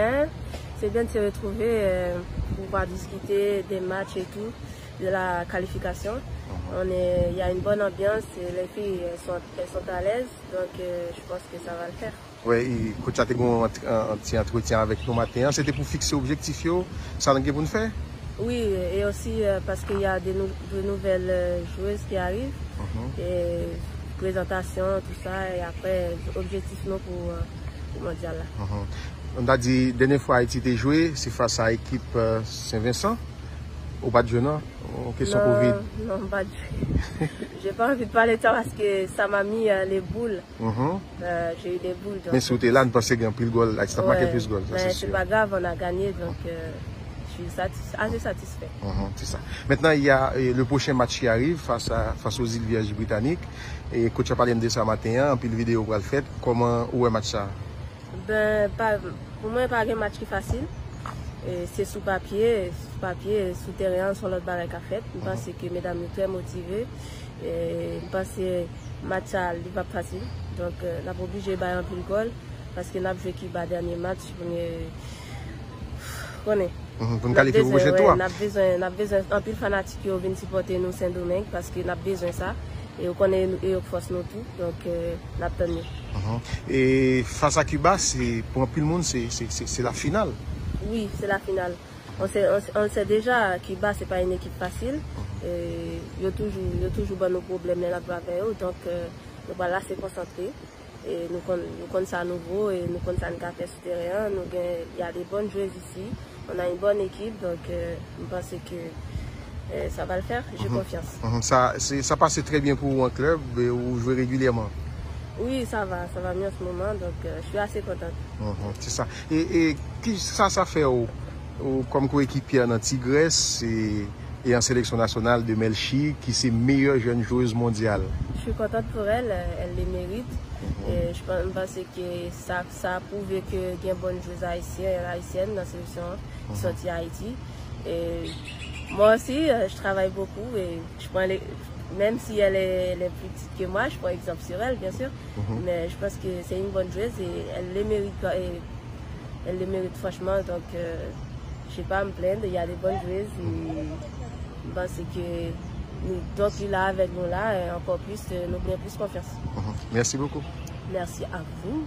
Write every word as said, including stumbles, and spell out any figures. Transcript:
Hein, c'est bien de se retrouver, euh, pour pouvoir discuter des matchs et tout, de la qualification. On est, il y a une bonne ambiance, et les filles, elles sont, elles sont à l'aise, donc, euh, je pense que ça va le faire. Wè, e, coach la te gen yon ant-, an, an ti antretyen avèk nou maten an. Se te pou fikse objektif yo, sa n gen pou n fè? Oui, et aussi, euh, parce qu'il y a des nou-, de nouvelles, euh, joueuses qui arrivent. Mhm. Et présentation, tout ça, et après, objectif nou pour, euh, pour mondial là. Mhm. Nou ta di, dènye fwa Ayiti te jwe, se fas a ekip, euh, Sen Vensan. Ou pa t jwe, non? Yon kesyon kovid. Non, non, m pa t jwe. J'ai pas envie de parler de ça parce que ça m'a mis, euh, les boules. Mhm. Euh, j'ai eu des boules, donc. Men si w te la, n panse gen anpil gòl, Ayiti t ap make plis gòl, sa se sûr. Ouais, mais c'est pas grave, on a gagné, donc, euh, je suis satis-, assez satisfait. Mhm, c'est ça. Maintenant, il y a, euh, le prochain match qui arrive face à, face aux îles Vierges britanniques. E coach la pale m de sa maten an, anpil videyo pral fèt. Kòman ou wè match sa? Ben, pa, pou mwen, pa gen match ki fasil. E se sou papye, sou papye, sou teren an, se yon lòt bagay k ap fèt. M panse ke medam yo trè motive. E m panse match sa, li p ap fasil. Donk, euh, n ap oblije bay anpil gòl, paske n ap jwe Kiba dènye match, premye, konnen. Mhm, pou n kalifye pou pwochen tou a. N ap bezwen, n ap bezwen anpil fanatik yo vin sipòte nou Sendomeng, paske n ap bezwen sa. E yo konnen e yo k fòs nou tou, donk, euh, n ap tann yo. Mhm. E fas a Kiba, se, pou anpil moun, se, se, se, se la final. Wi, se la final. On sait, on, on le sait déjà, Kiba, se pa yon ekip fasil. E yo toujou, yo toujou ban nou pwoblèm lè n ap jwe avè yo, donk, euh, nou pral ase konsantre. E nou konn, nou konn sa nou vo, e nou konn sa n ka fè sou teren an. Nou gen, il y a des bonnes joueuses ici. On a une bonne équipe, donc, euh, m panse ke, euh, ça va le faire. J'ai confiance. Mhm. Sa, se, sa pase trè byen pou ou an klèb, e ou jwe regilyèman. Oui, ça va, ça va mieux en ce moment, donc, euh, je suis assez contente. Mhm, c'est ça. E, e ki sa sa fè ou, ou kòm koekipyè nan Tigres, e e an seleksyon nasyonal de Melchie, ki se meyè jèn jwez mondyal. Je suis contente pour elle, euh, elle le mérite. Mhm. E je pan-, m panse ke sa, sa pwouve ke gen bòn jwez ayisyen, ayisyèn nan seleksyon an, ki sòti Ayiti. E moi aussi, euh, je travaille beaucoup et je prends les, même si elle est, elle est plus petite que moi, je prends exemple sur elle, bien sûr. Mhm. Mais je pense que c'est une bonne joueuse et elle le mérite, et elle le mérite franchement. Donc, euh, je vais pas me plaindre, il y a des bonnes joueuses et je pense que nous, donc, il a avec nous là, et encore plus, euh, nous prenons plus confiance. Mhm. Merci beaucoup. Merci à vous.